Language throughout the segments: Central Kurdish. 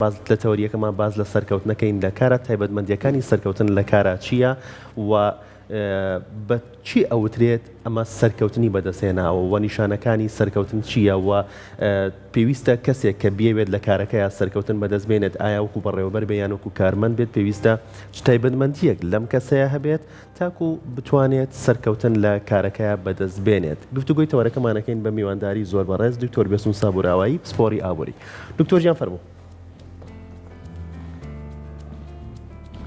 باس لە تەوەریەکەمان باس لە سەرکەوتنەکەین لە کارا تایبەتمەندیەکانی سەرکەوتن لە کارا چییە و بە چی ئەوترێت ئەمە سەرکەوتنی بەدەستهێناوە و نیشانەکانی سەرکەوتن چییە و پێویستە کەسێک کە بیەوێت لە کارەکەیا سەرکەوتن بەدەست بێنێت ئایا وەکو بەڕێوەبەر بێ یان وەکو کارمەند بێت پێویستە چ تایبەتمەندیەک لەم کەسەیە هەبێت تاکو بتوانێت سەرکەوتن لە کارەکەیا بەدەست بێنێت. گفتوگۆی تەوەرەکەمان ئەکەین بە میوانداری زۆر بەڕێز دکتۆر بێسون سابوراوایی پسپۆڕی ئابوری. دکتۆر گیان فەرموو.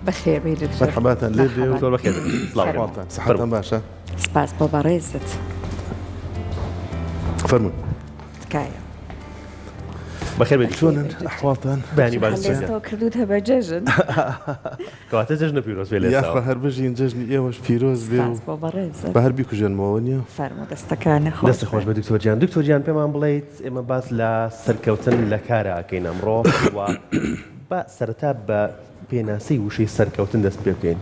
بەخێر بێی دکتۆر. مەرحەباتان لێ بێ و زۆر بەخێر بێی. سڵاو. ئەحواڵتان سەحەتان باشە؟ سپاس بۆ بەڕێزت. فەرموون. تکایە. بەخێر بێی دکتۆر. چۆنن ئەحواڵتان؟ بەیانی باش. هەلێستەوە کردووتە بە جەژن. کەواتە جەژنە پیرۆز بێ لە یاخوا ئێستاوە. هەر بژین جەژنی ئێوەش پیرۆز بێ و سپاس بۆ بەڕێزت. با هەر بیکوژێنمەوە نیە؟ فەرموو دەستەکانت خۆش دەستت خۆش بێ. بێ دکتۆر گیان. دکتۆر گیان پێمان بڵێیت ئێمە باس لە سەرکەوتن لە کارا ئەکەین ئەمڕۆ و با سەرەتا بە پێناسەی وشەی سەرکەوتن دەست پێ بکەین.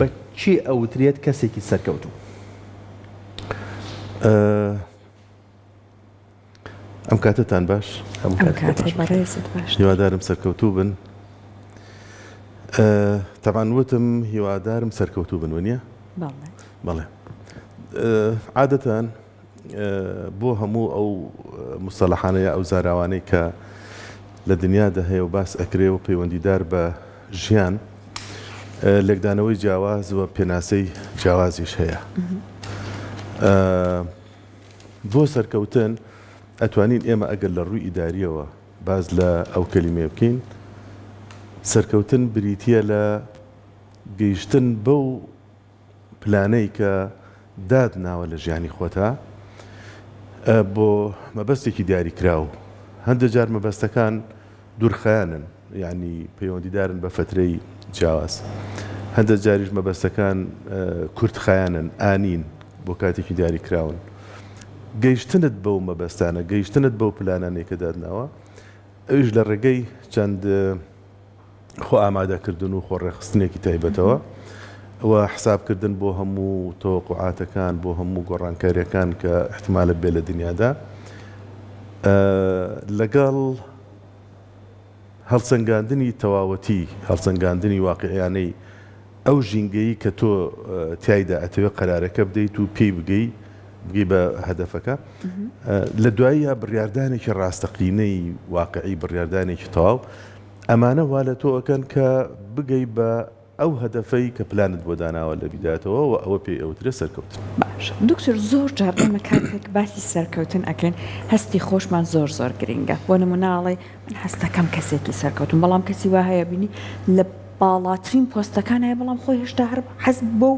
بە کێ ئەوترێت کەسێکی سەرکەوتوو؟ ئەم کاتەتان باش. ئەم کاتەی بەڕێزت باش. هیوادارم سەرکەوتوو بن. تەبعەن وتم هیوادارم سەرکەوتوو بن وەنیە؟ بەڵێ. بەڵێ. عادەتەن بۆ هەموو ئەو مستەلەحانە یا ئەو زاراوانەی کە لە دنیادا هەیە و باس ئەکرێ و پەیوەندیدار بە ژیان لێکدانەوەی جیاواز و پێناسەی جیاوازیش هەیە. بۆ سەرکەوتن ئەتوانین ئێمە ئەگەر لە ڕووی ئیدارییەوە باس لە ئەو کەلیمەیە بکەین، سەرکەوتن بریتییە لە گەیشتن بەو پلانەی کە دات ناوە لە ژیانی خۆتا بۆ مەبەستێکی دیاریکراو. هەندێک جار مەبەستەکان دوورخایەنن یانی پەیوەندیدارن بە فەترەی جیاواز. هەندێک جاریش مەبەستەکان کورتخایەنن، ئانین، بۆ کاتێکی دیاریکراون. گەیشتنت بەو مەبەستانە، گەیشتنت بەو پلانانەی کە داتناوە، ئەویش لە ڕێگەی چەند خۆ ئامادەکردن و خۆ ڕێکخستنێکی تایبەتەوە و حسابکردن بۆ هەموو تەوەقوعاتەکان، بۆ هەموو گۆڕانکارییەکان کە ئیحتیمالە بێ لە دنیادا، لەگەڵ هەڵسەنگاندنی تەواوەتی، هەڵسەنگاندنی واقیعیانەی ئەو ژینگەی کە تۆ تیایدا ئەتەوێ قەرارەکە بدەیت و پێی بگەی، بگەی بە هەدەفەکە، لە دواییا بڕیاردانێکی ڕاستەقینەی واقیعی، بڕیاردانێکی تەواو، ئەمانە وا لە تۆ ئەکەن کە بگەی بە ئەو هەدەفەی کە پلانت بۆ داناوە لە بیدایەتەوە و ئەوە پێی ئەوترێ سەرکەوتن. باشە دکتۆر زۆر جار ئێمە کاتێک باسی سەرکەوتن ئەکەین هەستی خۆشمان زۆر زۆر گرینگە بۆ نمونە ئەڵێی من هەستەکەم کەسێکی سەرکەوتوم بەڵام کەسی وا هەیە بینی لە باڵاترین پۆستەکان هەیە بەڵام خۆی هێشتا هەر حەز بەو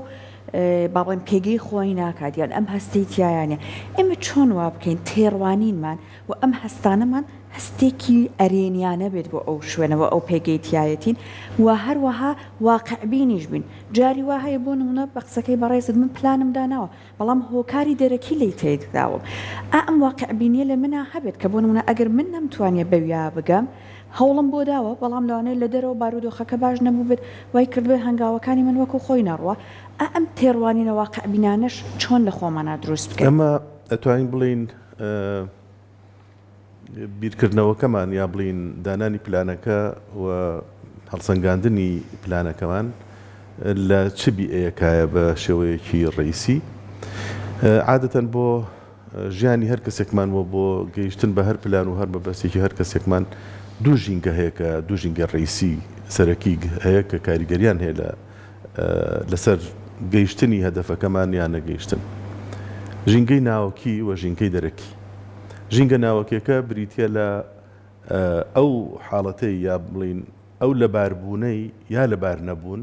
با بڵێم پێگەی خۆی ناکات یان ئەم هەستەی تیایانە ئێمە چۆن وا بکەین تێڕوانینمان و ئەم هەستانەمان هەستێکی ئەرێنیانە بێت بۆ ئەو شوێنە و ئەو پێگەی تیایەتین و هەروەها واقعبینیش بین جاری وا هەیە بۆ نمونە بە قسەکەی بەڕێزت من پلانم داناوە بەڵام هۆکاری دەرەکی لێی تێکداوم ئا ئەم واقعبینیە لە منا هەبێت کە بۆ نمونە ئەگەر من نەمتوانیە بەویا بگەم هەوڵم بۆ داوە بەڵام لەوانەیە لە دەرەوە بارودۆخەکە باش نەبووبێت وای کردبێت هەنگاوەکانی من وەکو خۆی نەڕوا ئا ئەم تێڕوانینە واقعبینانەش چۆن لە خۆمانا دروست بکەین؟ ئێمە ئەتوانین بڵێین بیرکردنەوەکەمان یا بڵێین دانانی پلانەکە و هەڵسەنگاندنی پلانەکەمان لە چ بیئەیەکایە بە شێوەیەکی ڕئیسی عادەتەن بۆ ژیانی هەر کەسێکمان و بۆ گەیشتن بە هەر پلان و هەر مەبەستێکی هەر کەسێکمان دوو ژینگە هەیە کە دوو ژینگە ڕئیسی سەرەکی هەیە کە کاریگەریان هەیە لە لەسەر گەیشتنی هەدەفەکەمان یا نەگەیشتن. ژینگەی ناوەکی و ژینگەی دەرەکی. ژینگە ناوەکیەکە بریتیە لە ئەو حاڵەتەی یا بڵێین ئەو لەباربوونەی یا لەبارنەبوون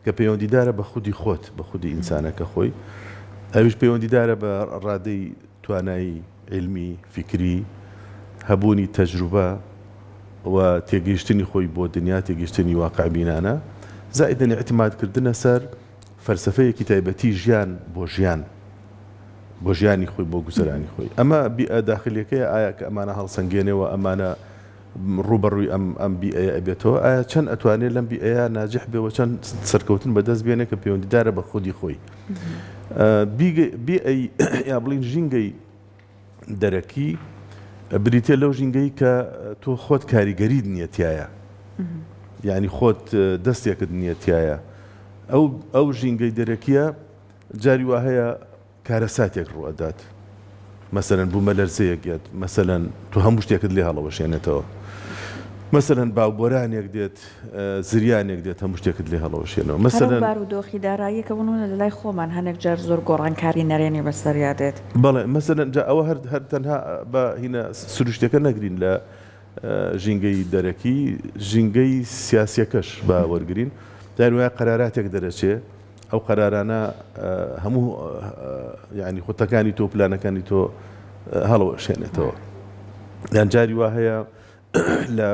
کە پەیوەندیدارە بە خودی خۆت، بە خودی ئینسانەکە خۆی، ئەویش پەیوەندیدارە بە ڕادەی توانایی عیلمی، فیکری، هەبوونی تەجروبە و تێگەیشتنی خۆی بۆ دنیا، تێگەیشتنی واقعبینانە، زائیدەن ئیعتیماد کردنە سەر فەلسەفەیەکی تایبەتی ژیان بۆ ژیان، بۆ ژیانی خۆی، بۆ گوزەرانی خۆی. ئەمە بیئە داخلیەکەیە، ئایا کە ئەمانە هەڵسەنگێنێ و ئەمانە ڕووبەڕووی ئەم ئەم بیئەیە ئەبێتەوە، ئایا چەند ئەتوانێ لەم بیئەیە ناجح بێ و چەند سەرکەوتن بەدەست بێنێ کە پەیوەندیدارە بە خودی خۆی. بیئەی یا بڵین ژینگەی دەرەکی بریتیە لەو ژینگەی کە تۆ خۆت کاریگەریت نییە تیایا. یعنی خۆت دەستێکت نییە تایە ئەو ئەو ژینگەی دەرەکیە جاری وا هەیە کارەساتێک ڕووئەدات مەسەلەن بوومەلەرزەیەک یەت مەسەلەن تۆ هەموو شتێکت لێ هەڵەوەشێنێتەوە مەسەلەن باوبۆرانێک دێت زریانێک دێت هەموو شتێکت لێ هەڵەوەشێنەوە مەسەلەن بارودۆخی داراییەکە بۆ نموونە لە لای خۆمان هەنێک جار زۆر گۆڕانکاری نەرێنی بەسەریا دێت. بەڵێ مەسەلەن جا ئەوە هەر هەر تەنها بە هینە سروشتیەکە نەگرین لە ژینگەی دەرەکی ژینگەی سیاسیەکەش با وەرگرین جاری وایە قەراراتێک دەرەچێ ئەو قەرارانە هەموو یعنی خوتەکانی تۆ پلانەکانی تۆ هەڵەوەشێنێتەوە یان جاری وا هەیە لە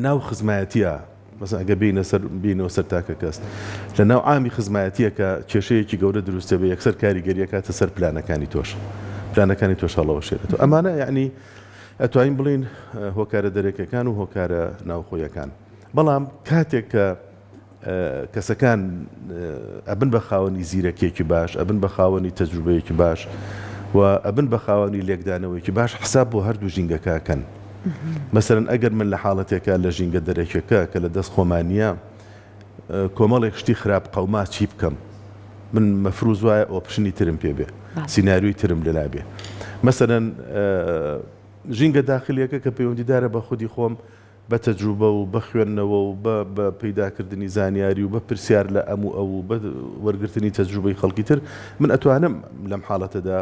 ناو خزمایەتیە مەسەن ئەگە بینە سەر بینەوە سەر تاکە کەس لە ناو عامی خزمایەتیەکە کێشەیەکی گەورە دروستە بێ یەکسەر کاریگەریەکاتە سەر پلانەکانی تۆش پلانەکانی تۆش هەڵەوەشێنێتەوە ئەمانە یعنی ئەتوانین بڵین هۆکارە دەرەکەکان و هۆکارە ناوخۆیەکان بەڵام کاتێک کە کەسەکان ئەبن بە خاوەنی زیرەکیەکی باش، ئەبن بە خاوەنی تەجروبەیەکی باش و ئەبن بە خاوەنی لێکدانەوەیەکی باش حساب بۆ هەردوو ژینگەکە ئەکەن. مەسەلەن ئەگەر من لە حاڵەتێکا لە ژینگە دەرەکیەکە کە لە دەست خۆما نییە کۆمەڵێک شتی خراپ قەوما چی بکەم؟ من مەفروز وایە option ی ترم پێ بێ، سیناریۆی ترم لەلا بێ. مەسەلەن ژینگە داخلیەکە کە پەیوەندیدارە بە خودی خۆم بە تەجروبە و بە خوێندنەوە و بە بە پەیداکردنی زانیاری و بە پرسیار لە ئەم و ئەو و بە وەرگرتنی تەجروبەی خەڵکی تر من ئەتوانم لەم حاڵەتەدا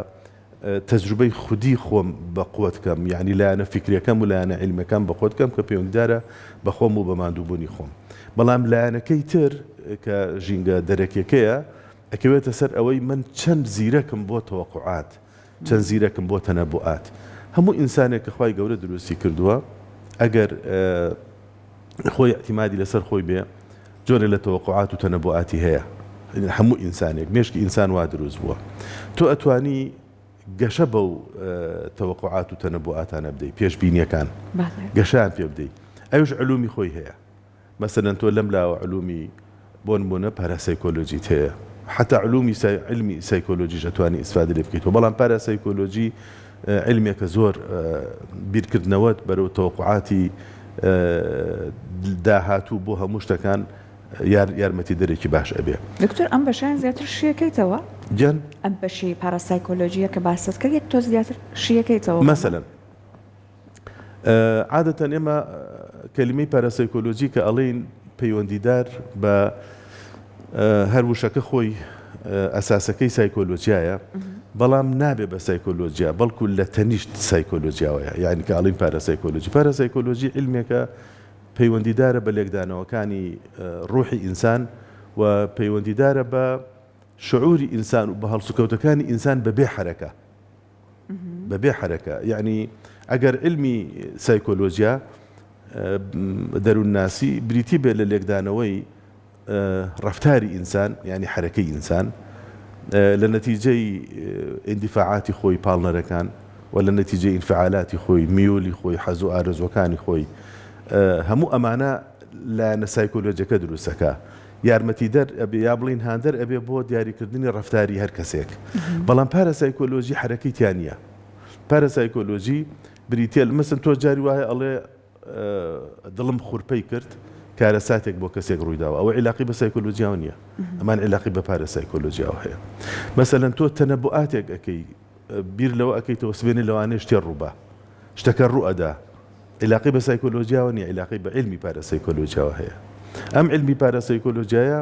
تەجروبەی خودی خۆم بە قوت کەم یعنی لایەنە فیکریەکەم و لایەنە عیلمیەکان بە قوت کەم کە پەیوەندیدارە بە خۆم و بە ماندووبوونی خۆم بەڵام لایەنەکەی تر کە ژینگە دەرەکیەکەیە ئەکەوێتە سەر ئەوەی من چەند زیرەکم بۆ تەوەقوعات چەند زیرەکم بۆ تەنەبوئات. هەموو ئینسانێک کە خوای گەورە دروستی کردووە ئەگەر خۆی ئیعتیمادی لەسەر خۆی بێ جۆرێ لە تەوەقوعات و تەنەبوئاتی هەیە هەموو ئینسانێک مێشکی ئینسان وا دروست بووە تۆ ئەتوانی گەشە بەو تەوەقوعات و تەنەبوئاتانە بدەی پێشبینیەکان گەشەیان پێ بدەی ئەوش علومی خۆی هەیە مەسەلەن تۆ لەم لاوە علومی بۆ نموونە پاراسایکۆلۆجیت هەیە حەتا علومی سای علمی سایکۆلۆجیش ئەتوانی ئیسفادە لێ بکەیتەوە بەڵام پاراسایکۆلۆجی علمێکە زۆر بیرکردنەوەت بەرەو تەوەقوعاتی داهاتوو بۆ هەموو شتەکان یار یارمەتیدەرێکی باش ئەبێ. دکتۆر ئەم بەشەیان زیاتر شیەکەیتەوە؟ گیان؟ ئەم بەشی پاراسایکۆلۆجیە کە باست کرد یەک تۆز زیاتر شیەکەیتەوە؟ مەسەلەن عادەتەن ئێمە کەلیمەی پاراسایکۆلۆجی کە ئەڵێین پەیوەندیدار بە هەر وشەکە خۆی ئەساسەکەی سایکۆلۆجیایە بەڵام نابێ بە سایکۆلۆجیا بەڵکو لە تەنیشت سایکۆلۆجیاوەیە یعنی کە ئەڵین پاراسایکۆلۆجی پاراسایکۆلۆجی عیلمێکە پەیوەندیدارە بە لێکدانەوەکانی ڕوحی ئینسان و پەیوەندیدارە بە شعوری ئینسان و بە هەڵسوکەوتەکانی ئینسان بەبێ حەرەکە بەبێ حەرەکە یەعنی ئەگەر عیلمی سایکۆلۆجیا دەروونناسی بریتی بێت لە لێکدانەوەی ڕەفتاری ئینسان یعنی حەرەکەی ئینسان لە نەتیجەی ئیندیفاعاتی خۆی پاڵنەرەکان و لە نەتیجەی ئینفعالاتی خۆی میولی خۆی حەز و ئارەزوەکانی خۆی هەموو ئەمانە لایەنە سایکۆلۆجیەکە دروستەکە یارمەتیدەر ئەبێ یا بڵێین هاندەر ئەبێ بۆ دیاریکردنی ڕەفتاری هەر کەسێک. بەڵام پاراسایکۆلۆجی حەرەکەی تیا نییە. پاراسایکۆلۆجی بریتییە لە مەسەن تۆ جاری وا هەیە ئەڵێ دڵم خورپەی کرد کارەساتێک بۆ کەسێک ڕوویداوە ئەوە عیلاقی بە سایکۆلۆجیاوە نییە ئەمان عیلاقی بە پاراسایکۆلۆجیاوە هەیە. مەسەلەن تۆ تەنەبوئاتێک ئەکەی بیر لەوە ئەکەیتەوە سبەینێ لەوانەیە شتێ ڕووبا شتەکە ڕوو ئەدا عیلاقەی بە سایکۆلۆجیاوە نیە عیلاقەی بە عیلمی پاراسایکۆلۆجیاوە هەیە ئەم عیلمی پاراسایکۆلۆجیایە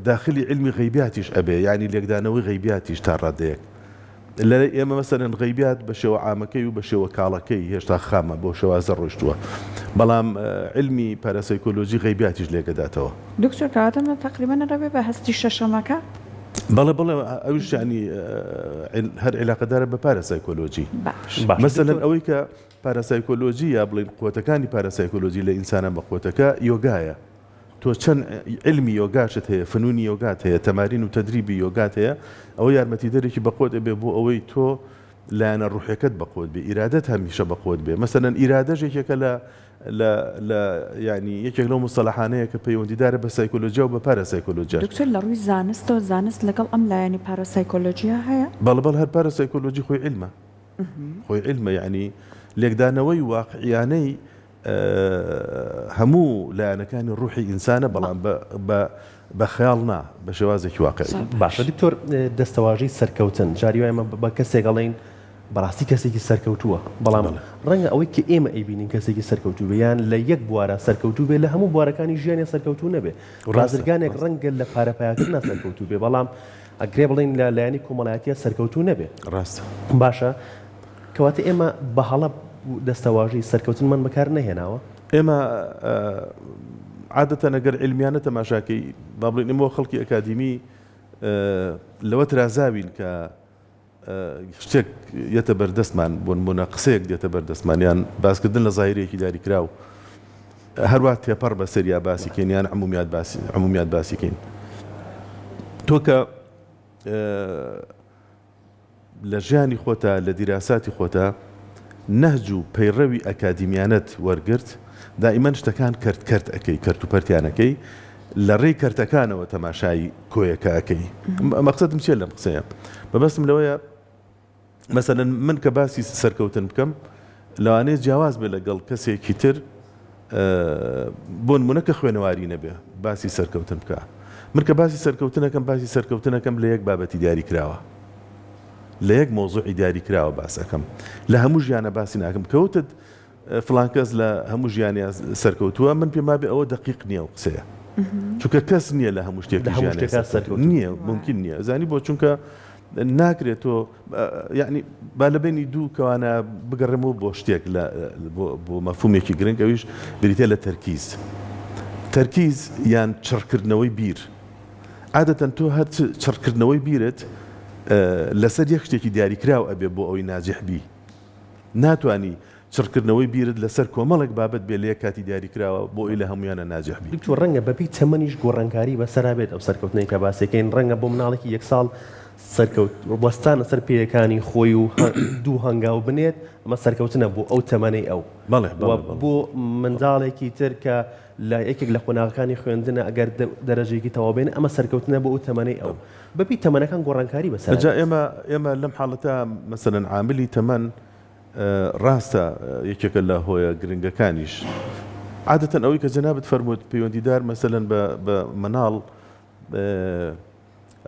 داخلی عیلمی غەیبیاتیش ئەبێ یعنی لێکدانەوەی غەیبیاتیش تا ڕادەیەک لە ئێمە مەسەلەن غەیبیات بە شێوە عامەکەی و بە شێوە کاڵەکەی هێشتا خامە بۆ شێوازە ڕۆیشتووە بەڵام عیلمی پاراسایکۆلۆجی غەیبیاتیش لێکەداتەوە. دکتۆر کەواتە من تەقریبەن ئەبێ بە هەستی شەشەمەکە؟ بەڵێ بەڵێ ئەویش یانی هەر عیلاقەدارە بە پاراسایکۆلۆجی. باش. مەسەلەن ئەوەی کە پاراسایکۆلۆجی یا بڵێین قوتەکانی پاراسایکۆلۆجی لە ئینسانە بە قوتەکە یۆگایە. تۆ چەند عیلمی یۆگاشت هەیە، فنونی یۆگات هەیە، تەمارین و تەدریبی یۆگات هەیە، ئەوە یارمەتیدەرێکی بەقوت ئەبێ بۆ ئەوەی تۆ لایەنە ڕوحیەکەت بەقوت بێ، ئیرادەت هەمیشە بەقوت بێ. مەسەلەن ئیرادەش یەکێکە لە لە لە یانی یەکێک لەو موستەلەحانەیە کە پەیوەندیدارە بە سایکۆلۆجیا و بە پاراسایکۆلۆجیاش. دکتۆر لە ڕووی زانستەوە زانست لەگەڵ ئەم لایەنی پاراسایکۆلۆجیا هەیە؟ بەڵێ بەڵێ هەر پاراسایکۆلۆجی خۆی عیلمە. خۆی عیلمە یانی لێکدانەوەی واقعیانەی. هەموو لایەنەکانی ڕوحی ئینسانە بەڵام بە بە بە خەیاڵ نا بە شێوازێکی واقعی. باشە دکتۆر دەستەواژەی سەرکەوتن جاری وایە ئێمە بە کەسێک ئەڵێین بەڕاستی کەسێکی سەرکەوتووە بەڵام ڕەنگە ئەوەی کە ئێمە ئەیبینین کەسێکی سەرکەوتوو بێ یان لە یەک بوارە سەرکەوتوو بێ لە هەموو بوارەکانی ژیانی سەرکەوتوو نەبێ بازرگانێک ڕەنگە لە پارە پەیاکردنا سەرکەوتوو بێ بەڵام ئەگرێ بڵێین لە لایەنی کۆمەڵایەتیە سەرکەوتوو نەبێ ڕاستە. باشە کەواتە ئێمە بە هەڵە دەستەواژەی سەرکەوتنمان بەکار نەهێناوە؟ ئێمە عادەتەن ئەگەر عیلمیانە تەماشاکەی با بڵێین ئێمە وەک خەڵکی ئەکادیمی لەوە ترازاوین کە شتێک یەتە بەردەستمان بۆ نمونە قسەیەک دێتە بەردەستمان یان باسکردن لە زاهیرێکی دیاریکراو هەروا تێپەڕ بەسەریا باسی کەین یان عمومیات باسی عمومیات باسی کەین تۆ کە لە ژیانی خۆتا لە دیراساتی خۆتا نەهج و پەیڕەوی ئەکادیمیانەت وەرگرت دائیمەن شتەکان کەرت کەرت ئەکەی کەرت و پەرتیان ئەکەی لە ڕێی کەرتەکانەوە تەماشای کۆیەکە ئەکەی مەقسەدم چیە لەم قسەیە مەبەستم لەوەیە مەسەلەن من کە باسی سەرکەوتن بکەم لەوانەیە جیاواز بێ لەگەڵ کەسێکی تر بۆ نمونە کە خوێنەواری نەبێ باسی سەرکەوتن بکە من کە باسی سەرکەوتنەکەم باسی سەرکەوتنەکەم لە یەک بابەتی دیاری کراوە لە یەک مۆزوعی دیاری کراوە باس ئەەکەم لە هەموو ژیانە باسی ناکەم کەوتت فڵان کەس لە هەموو ژیانیا سەرکەوتووە من پێم وابێ ئەوە دەقیق نییە ئەو قسەیە چونکە کەس نییە لە هەموو شتێکی ژیانیا سەرکەوتوو نییە ممکن نییە زانی بۆ چونکە ناکرێت تۆ یعنی با لە بینی دوو کەوانە بگەڕێمەوە بۆ شتێک لە بۆ مەفهومێکی گرنگ ئەویش بریتە لە تەرکیز تەرکیز یان چڕکردنەوەی بیر عادەتەن تۆ هەر چڕکردنەوەی بیرت لەسەر یەک شتێکی دیاریکراو ئەبێ بۆ ئەوەی ناجح بی ناتوانی چڕکردنەوەی بیرت لەسەر کۆمەڵێک بابەت بێ لە یەک کاتی دیاریکراوە بۆ ئەوی لە هەموویانە ناجح بی. دکتۆر ڕەنگە بەپێی تەمەنیش گۆڕانکاری بەسەرا بێت ئەو سەرکەوتنەی کە باسیەکەین ڕەنگە بۆ مناڵێکی یەک ساڵ سەرکەوت وەستانە سەر پێیەکانی خۆی و دوو هەنگاو بنێت ئەمە سەرکەوتنە بۆ ئەو تەمەنەی ئەو بەڵێ و بۆ منداڵێکی تر کە لە یەکێک لە قۆناغەکانی خوێندنە ئەگەر دەرەجەیەکی تەواو بێنێ ئەمە سەرکەوتنە بۆ ئەو تەمەنەی ئەو بەپێی تەمەنەکان گۆڕانکاری بەسەرا جا دێت. ئێمە ئێمە لەم حاڵەتە مەسەلەن عاملی تەمەن ڕاستە یەکێکە لە هۆیە گرنگەکانیش. عادەتەن ئەوەی کە جەنابت فەرمووت پەیوەندیدار مەسەلەن بە بە مناڵ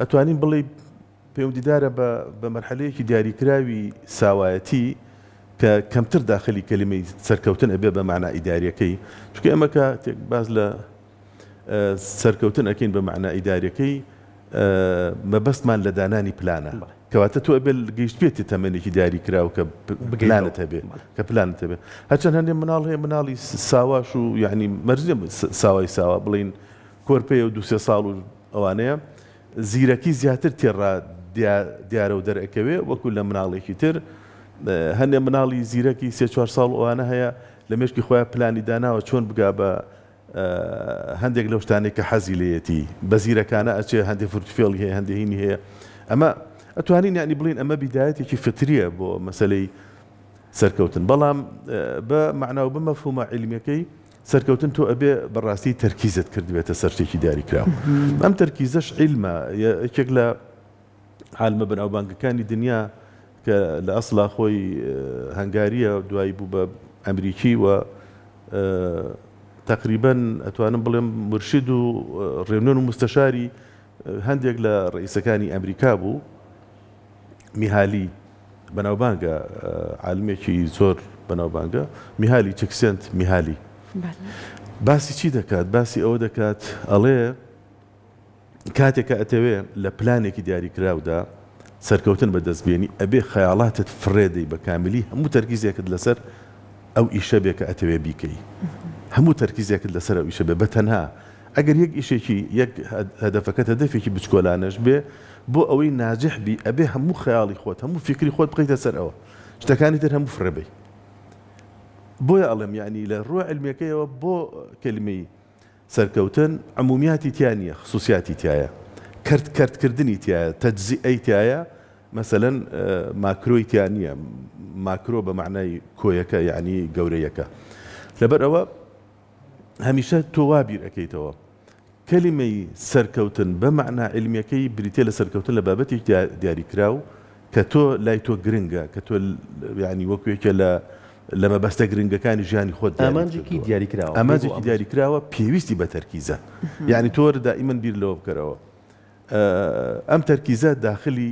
ئەتوانین بڵێی پەیوەندیدارە بە بە مەرحەلەیەکی دیاریکراوی ساوایەتی کە کەمتر داخلی کەلیمەی سەرکەوتن ئەبێ بە مەعنا ئیداریەکەی چونکە ئێمە کاتێک باس لە سەرکەوتن ئەکەین بە مەعنا ئیداریەکەی مەبەستمان لە دانانی پلانە کەواتە تۆ ئەبێ گەیشتبێتی تەمەنێکی دیاری کراو کە پلانت هەبێ کە پلانت هەبێ هەرچەند هەندێ مناڵ هەیە مناڵی ساواش و یعنی مەرج نییە ساوای ساوا بڵین کۆرپەیە و دوو سێ ساڵ و ئەوانەیە زیرەکی زیاتر تێڕا دیارە و دەرئەکەوێ وەکو لە مناڵێکی تر هەندێ مناڵی زیرەکی سێ چوار ساڵ ئەوانە هەیە لە مێشکی خۆیان پلانی داناوە چۆن بگا بە هەندێک لەو شتانەی کە حەزی لێیەتی بە زیرەکانە ئەچێ هەندێک فرتوفێڵی هەیە هەندێک هینی هەیە ئەمە ئەتوانین یعنی بڵین ئەمە بیدایەتێکی فتریە بۆ مەسلەی سەرکەوتن بەڵام بە مەعنا و بە مەفهومە عیلمیەکەی سەرکەوتن تۆ ئەبێ بەڕاستی تەرکیزت کردبێتە سەر شتێکی دیاریکراو ئەم تەرکیزەش عیلمە یەکێک لە عالمە بەناوبانگەکانی دنیا کە لە ئەسڵا خۆی هەنگاریە دوایی بوو بە ئەمریکی و تقریبا ئەتوانم بڵێم مرشد و ڕێنوێن و مستەشاری هەندێک لە ڕئیسەکانی ئەمریکا بوو میهالی بەناوبانگە عالمێکی زۆر بەناوبانگە میهالی چکسنت میهالی باسی چی دەکات باسی ئەوە دەکات ئەڵێ کاتێک کە ئەتەوێ لە پلانێکی دیاریکراودا سەرکەوتن بەدەست بێنی ئەبێ خەیاڵاتت فڕێ دەی بە کاملی هەموو تەرکیزێکت لەسەر ئەو ئیشە بێ کە ئەتەوێ بیکەی هەموو تەرکیزێکت لەسەر ئەو ئیشە بێ بە تەنها ئەگەر یەک ئیشێکی یەک هەدەفەکەت هەدەفێکی بچکۆلانەش بێ بۆ ئەوەی ناجح بی ئەبێ هەموو خەیاڵی خۆت هەموو فیکری خۆت بخەیتە سەر ئەوە شتەکانی تر هەموو فڕێ بەی بۆیە ئەڵێم یعنی لە ڕووە عیلمیەکەیەوە بۆ کەلیمەی سەرکەوتن عمومیاتی تیا نییە خسوسیاتی تیایە کەرت کەرت کردنی تیایە تەجزیئەی تیایە مەسەلەن ماکرۆی تیا نییە ماکرۆ بە مەعنای کۆیەکە یعنی گەورەیەکە لەبەر ئەوە هەمیشە تۆ وا بیر ئەکەیتەوە کەلیمەی سەرکەوتن بە مەعنا عیلمیەکەی بریتیە لە سەرکەوتن لە بابەتێکی دیاریکراو کە تۆ لای تۆ گرنگە کە تۆ یعنی وەکو یەکێ لە. لە مەبەستە گرنگەکانی ژیانی خۆت دیاریت ئامانجێکی کردووە. دیاریکراوە، بێ بۆ ئامانجێکی ئامانج. دیاریکراوە پێویستی بە تەرکیزە. یانی تۆ وەرە دائیمەن بیر لەوە بکەرەوە. ئەم تەرکیزە داخلی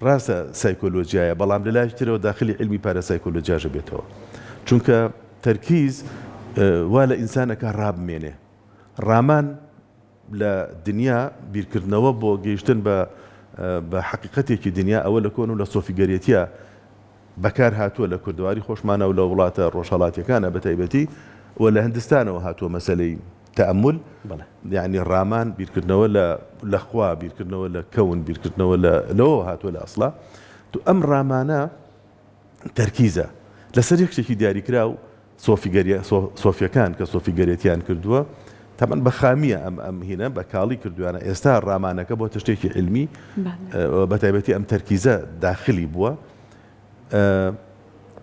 ڕاستە سایکۆلۆجیایە بەڵام لە لایەکی ترەوە داخلی عیلمی پاراسایکۆلۆجیاش ئەبێتەوە. چونکە تەرکیز وا لە ئینسان ئەکا ڕابمێنێ. ڕامان لە دنیا، بیرکردنەوە بۆ گەیشتن بە بە حەقیقەتێکی دنیا ئەوە لە کۆن و لە سۆفیگەرێتیە بەکار هاتووە لە کوردەواری خۆشمانە و لە وڵاتە ڕۆژهەڵاتیەکانە بە تایبەتی و لە هندستانەوە هاتووە مەسەلەی تەئەمول یانی ڕامان بیرکردنەوە لە لە خوا بیرکردنەوە لە کەون بیرکردنەوە لە لەوەوە هاتووە لە ئەسڵا تو ئەم ڕامانە تەرکیزە لەسەر یەک شتێکی دیاریکراو سۆفیگەریە سۆفیەکان کە سۆفیگەرێتیان کردووە تەبعەن بە خامیە ئەم ئەم هینە بە کاڵی کردویانە ئێستا ڕامانەکە بۆتە شتێکی عیلمی بە تایبەتی ئەم تەرکیزە داخلی بووە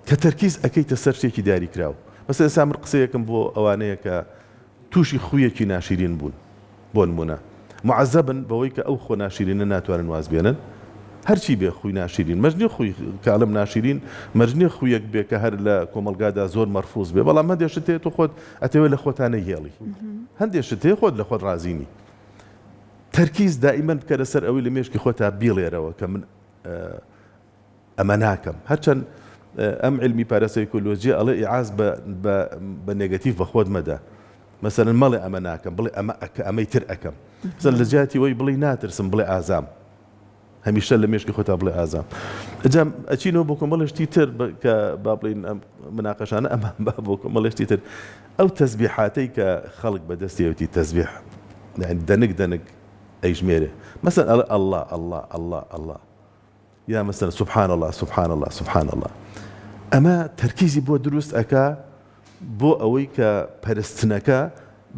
کە تەرکیز ئەەکەیتە سەر شتێکی دیاریکراو مەسە ئێستا من قسەیەکم بۆ ئەوانەیە کە تووشی خوویەکی ناشیرین بوون، بۆ نموونە موعەزەبن بەوەی کە ئەو خووە ناشیرینە ناتوانن واز بێنن، هەرچی بێ خووی ناشیرین، مەرج نیە خووی کە ئەڵێم ناشیرین مەرج نیە خوویەک بێ کە هەر لە کۆمەڵگادا زۆر مەرفوز بێ، بەڵام هەندێ شت هەیە تۆ خۆت ئەتەوێ لە خۆتا نەیهێڵی، هەندێ شت هەیە خۆت لە خۆت ڕازی نی. تەرکیز دائیمەن بکەرە سەر ئەوەی لە مێشکی خۆتا بیڵێرەوە کە من ئەمە ناکەم. هەرچەند ئەم عیلمی پاراسایکۆلۆجیە ئەڵێ ئیعاز بە بە بە نێگەتیڤ بە خۆت مەدە. مەسەلەن مەڵێ ئەمە ناکەم، بڵێ ئەمە ئەکە ئەمەی تر ئەکەم. مەسەلەن لە جیاتی وەی بڵێی ناترسم بڵێ ئازام. هەمیشە لە مێشکی خۆتا بڵێ ئازام. ئەجا ئەچینەوە بۆ کۆمەڵێ شتی تر کە با بڵێین ئەم مناقەشانە ئەمان با بۆ کۆمەڵێ شتی تر. ئەو تەزبیحاتەی کە خەڵک بە دەستیەوەتی تەزبیح یانی دەنک دەنک ئەیژمێرێ. مەسەلەن ئەڵێ ئەڵڵا ئەڵڵا ئەڵڵا ئەڵڵا. یا مەسەلەن سبحان اللە سبحان اللە سبحان اللە ئەمە تەرکیزی بۆ دروست ئەکا بۆ ئەوەی کە پەرستنەکە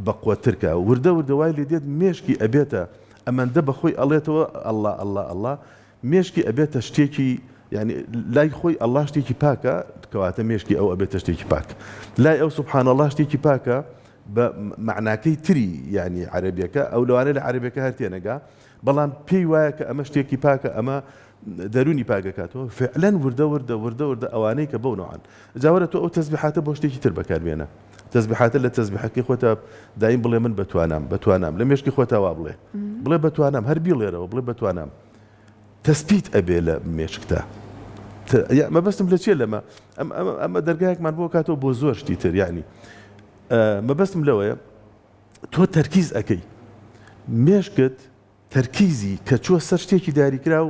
بەقوەتر کا وردە وردە وای لێ دێت مێشکی ئەبێتە ئەمەندە بە خۆی ئەڵێتەوە اللە اللە اللە مێشکی ئەبێتە شتێکی یعنی لای خۆی اللە شتێکی پاکە کەواتە مێشکی ئەو ئەبێتە شتێکی پاک لای ئەو سبحان اللە شتێکی پاکە بە مەعناکەی تری یعنی عەرەبیەکە ئەو لەوانەیە لە عەرەبیەکە هەر تێنەگا بەڵام پێی وایە کە ئەمە شتێکی پاکە ئەمە دەروونی پاک ئەکاتەوە فعلەن وردە وردە وردە وردە ئەوانەی کە بەو نەوعەن جا وەرە تۆ ئەو تەزبیحاتە بۆ شتێکی تر بەکار بێنە تەزبیحاتە لە تەزبیحەکەی خۆتا دایم بڵێ من بەتوانام بەتوانام لە مێشکی خۆتا وا بڵێ بڵێ بەتوانام هەر بیڵێرەوە بڵێ بەتوانام تەسپیت ئەبێ لە مێشکتا مەبەستم لە چیە لەمە ئەمە دەرگایەکمان بۆ کاتەوە بۆ زۆر شتی تر یعنی مەبەستم لەوەیە تۆ تەرکیز ئەکەی مێشکت تەرکیزی کە چوە سەر شتێکی دیاریکراو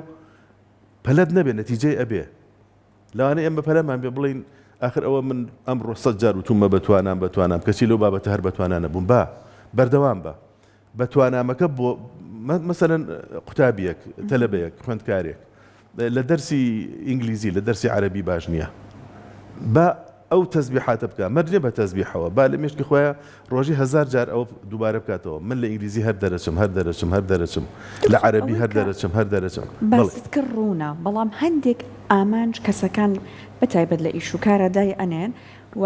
پەلەت نەبێ نەتیجەی ئەبێ لەوانەیە ئێمە پەلەمان بێ بڵێین ئاخر ئەوە من ئەمڕۆ سەد جار وتومە بەتوانام بەتوانام کەچی لەو بابەتە هەر بەتوانا نەبووم با بەردەوام بە بەتوانامەکە بۆ مەسەلەن قوتابیەک تەلەبەیەک خوێندکارێک لە دەرسی ئینگلیزی لە دەرسی عەرەبی باش نییە با ئەو تەزبیحاتە بکا مەرج نیە بە تەزبیحەوە با لە مێشکی خۆیا ڕۆژی هەزار جار ئەوە دووبارە بکاتەوە من لە ئینگلیزی هەر دەرەچم هەر دەرەچم هەر دەرەچم لە دکتۆر عەرەبی ئەوەی هەر کە دەرەچم هەر دەرەچم بەڵێ. باست کرد ڕوونە بەڵام هەندێک ئامانج کەسەکان بە تایبەت لە ئیش و کارا دای ئەنێن و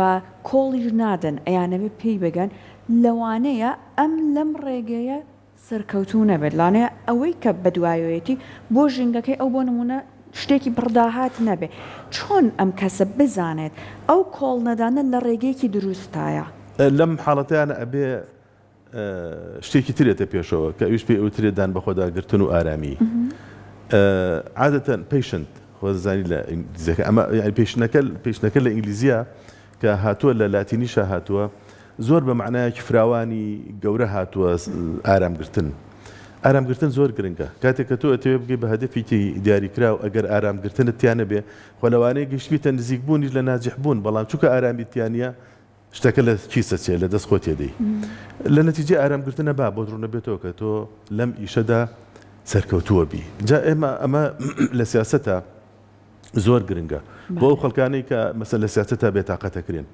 کۆڵیش نادەن ئەیانەوێ پێی بگەن لەوانەیە ئەم لەم ڕێگەیە سەرکەوتوو نەبێت، لەوانەیە ئەوەی کە بەدوایەوەیەتی بۆ ژینگەکەی ئەو بۆ نموونە شتێکی پڕداهات نەبێت، چۆن ئەم کەسە بزانێت ئەو کۆڵنەدانە لە ڕێگەیەکی دروستایە؟ لەم حاڵەتەیانە ئەبێ شتێکی تر یەتە پێشەوە کە ئەویش پێی ئەوترێ دان بەخۆدا گرتن و ئارامی. عادەتەن patient خۆ دەزانی لە ئینگلیزیەکە ئەمە یانی patient ەکە patient ەکە لە ئینگلیزیە کە هاتووە لە لاتینیشا هاتووە زۆر بە مەعنایەکی فراوانی گەورە هاتووە ئارامگرتن. ئارامگرتن زۆر گرنگە. کاتێک کە تۆ ئەتەوێ بگەی بە هەدەفێکی دیاریکراو ئەگەر ئارامگرتنت تیا نەبێ خۆ لەوانەیە گەیشتبیتە نزیکبوونیش لە ناجیحبوون بەڵام چونکە ئارامیت تیا نییە شتەکە لە کیس ئەچێ لە دەست خۆت تێدەی. لە نەتیجەی ئارامگرتنە با بۆت ڕوونەبێتەوە کە تۆ لەم ئیشەدا سەرکەوتووە بی. جا ئێمە ئەمە لە سیاسەتا زۆر گرنگە بۆ ئەو خەڵکانەی کە مەسەلەن لە سیاسەتا بێتاقەتەکرێن.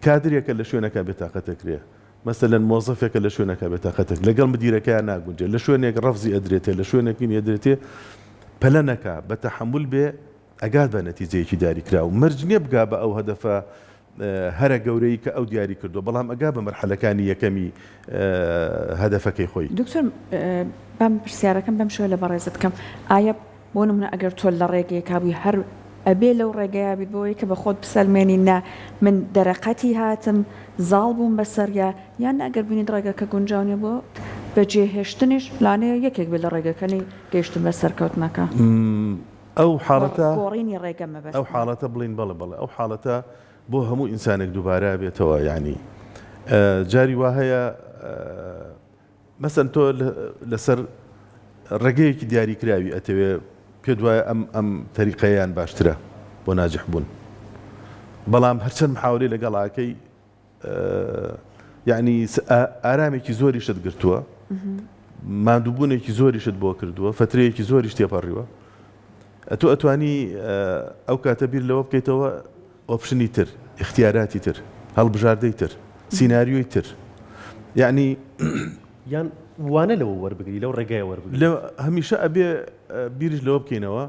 کادرێکە لە شوێنەکە بێتاقەتەکرێ مەسەلەن مۆزەفێکە لە شوێنەکە بێتاقەتەک لەگەڵ مدیرەکەیان ناگونجێ لە شوێنێک ڕەفزی ئەدرێتێ لە شوێنێک نی ئەدرێتێ پەلە نەکا بە تەحەمول بێ ئەگات بە نەتیجەیەکی دیاریکراو مەرج نییە بگا بە ئەو هەدەفە هەرە گەورەی کە ئەو دیاری کردووە بەڵام ئەگا بە مەرحەلەکانی یەکەمی هەدەفەکەی خۆی. دکتۆر با من پرسیارەکەم بەم شێوە لە بەڕێزت بکەم ئایا بۆ نمونە ئەگەر تۆ لە ڕێگەیەکا بووی هەر. ئەبێ لەو ڕێگەیا بیت بۆ ئەوەی کە بە خۆت بسەلمێنی نا من دەرەقەتی هاتم زاڵ بووم بەسەریا یان نا گەر بینیت ڕێگەکە گونجاو نیە بۆت بەجێهێشتنیش لانەیە یەکێک بێت لە ڕێگەکەنی گەیشتن بە سەرکەوتنەکە. ئەو حاڵەتە گۆڕینی ڕێگە مەبەستمە. ئەو حاڵەتە بڵێین بەڵێ بەڵێ ئەو حاڵەتە بۆ هەموو ئینسانێک دووبارە بێتەوە یانی جاری وا هەیە مەسەن تۆ لەسەر ڕێگەیەکی دیاریکراوی ئەتەوێ پێت وایە ئەم ئەم تەریقەیان باشترە بۆ ناجح بوون بەڵام هەرچەند محاولەی لەگەڵ ئاکەی یعنی ئارامێکی زۆریشت گرتووە ماندووبوونێکی زۆریشت بۆ کردووە فترەیەکی زۆریش تێپەڕیوە ئەتۆ ئەتوانی ئەو کاتە بیر لەوە بکەیتەوە option ی تر، ئیختیاراتی تر، هەڵبژاردەی تر، سیناریۆی تر. یەعنی. یان وانە لەوە وەربگری، لەو ڕێگایە وەربگری. لە هەمیشە ئەبێ بیریش لەوە بکەینەوە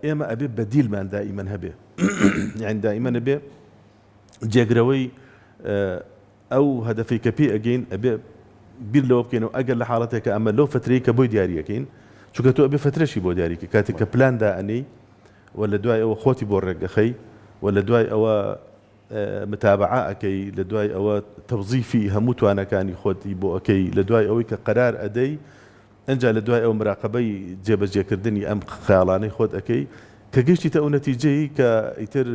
ئێمە ئەبێ بەدیلمان دائیمەن هەبێ. یەعنی دائیمەن ئەبێ جێگرەوەی ئەو هەدەفەی کە پێی ئەگەین ئەبێ بیر لەوە بکەینەوە ئەگەر لە حاڵەتێکا ئەمە لەو فترەی کە بۆی دیاری ئەکەین چونکە تۆ ئەبێ فترەشی بۆ دیاری کەی کاتێک کە پلان دائەنێی و لە دوای ئەوە خۆتی بۆ ڕێک ئەخەی و لە دوای ئەوە متابعە ئەکەی لە دوای ئەوە تەوزیفی هەموو توانەکانی خۆتی بۆ ئەکەی لە دوای ئەوەی کە قەرار ئەدەی ئنجا لە دوای ئەوە مراقەبەی جێبەجێکردنی ئەم خەیاڵانەی خۆت ئەکەی کە گەیشتیتە ئەو نەتیجەی کە ئیتر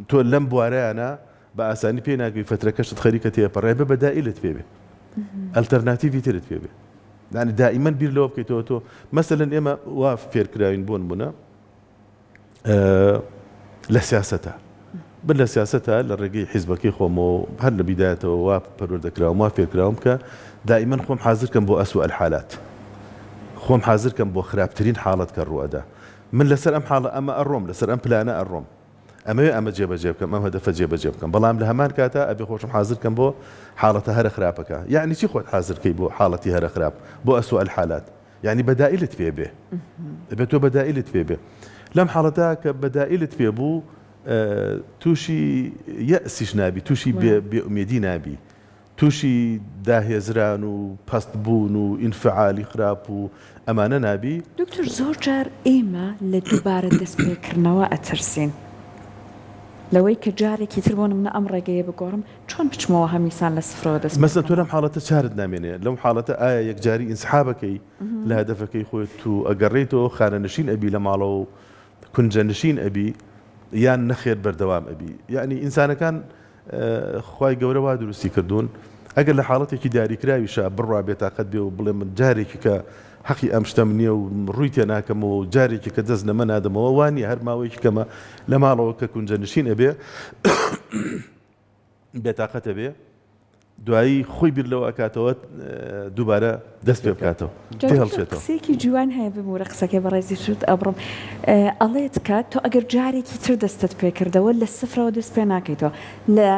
تۆ لەم بوارەیانە بە ئاسانی پێی ناگەی فەترەکەشت خەریکە تێپەڕێ بە بەدائیلت پێ بێ ئەلتەرناتیڤی ترت پێ بێ یانی دائیمەن بیر لەوە بکەیتەوە تۆ مەسەلەن ئێمە وا فێرکراوین بۆ نمونە لە سیاسەتە من لە سیاسەتە لە ڕێگەی حیزبەکەی خۆمەوە هەر لە بیدایەتەوە وا پەروەردەکراوم وا فێرکراوم کە دائیمەن خۆم حازر کەم بۆ ئەسوء الحالات خۆم حازر کەم بۆ خراپترین حاڵەت کە ڕوئەدا من لەسەر ئەم حاڵە ئەمە ئەڕۆم لەسەر ئەم پلانە ئەڕۆم ئەمەوێ ئەمە جێبەجێ بکەم، ئەم هەدەفە جێبەجێ بکەم، بەڵام لە هەمان کاتا ئەبێ خۆشم حازر کەم بۆ حاڵەتە هەرە خراپەکە. یەعنی چی خۆت حازر کەی بۆ حاڵەتی هەرە خراپ، بۆ اسوء الحالات؟ یەعنی بەدائیلت پێ بێ. ئەبێ تۆ بەدائیلت پێ بێ. لەم حاڵەتە کە بەدائیلت پێ بوو، تووشی یەئسیش نابی، تووشی بێ بێئومێدی نابی. تووشی داهێزران و پەست بوون و ئینفعالی خراپ و ئەمانە نابی. دکتۆر زۆر جار ئێمە لە دووبارە دەست پێکردنەوە ئەترسین لەوەی کە جارێکی تر بۆ نمونە ئەم ڕێگەیە بگۆڕم چۆن بچمەوە هەمیسان لە سفرەوە دەست پێ مەسەلەن تۆ بکەمەوە. لەم حاڵەتە چارت نامێنێ لەم حاڵەتە ئایا یەکجاری ئینسحاب ئەکەی لە هەدەفەکەی خۆت و ئەگەڕێیتەوە خانەنشین ئەبی لە ماڵەوە و کونجەنشین ئەبی یان نەخێر بەردەوام ئەبی یەعنی ئینسانەکان خوای گەورە وا دروستی کردوون ئەگەر لە حاڵەتێکی دیاریکراویشا بڕوا بێتاقەت بێ و بڵێ من جارێکی کە حەقی ئەم شتەم نییە و ڕووی تێ ناکەمەوە و جارێکی کە دەست لەمە نادەمەوە وا نییە هەر ماوەیەکی کەمە لە ماڵەوە کە کونجەنشین ئەبێ بێتاقەت ئەبێ دوایی خۆی بیر لەوە ئەکاتەوە دووبارە دەست پێ بکاتەوە تێهەڵچێتەوە. قسەیەکی جوان هەیە ببورە قسەکەی بەڕێزیشت ئەبڕم ئەڵێت کە تۆ ئەگەر جارێکی تر دەستت پێکردەوە لە سفرەوە دەست پێ ناکەیتەوە لە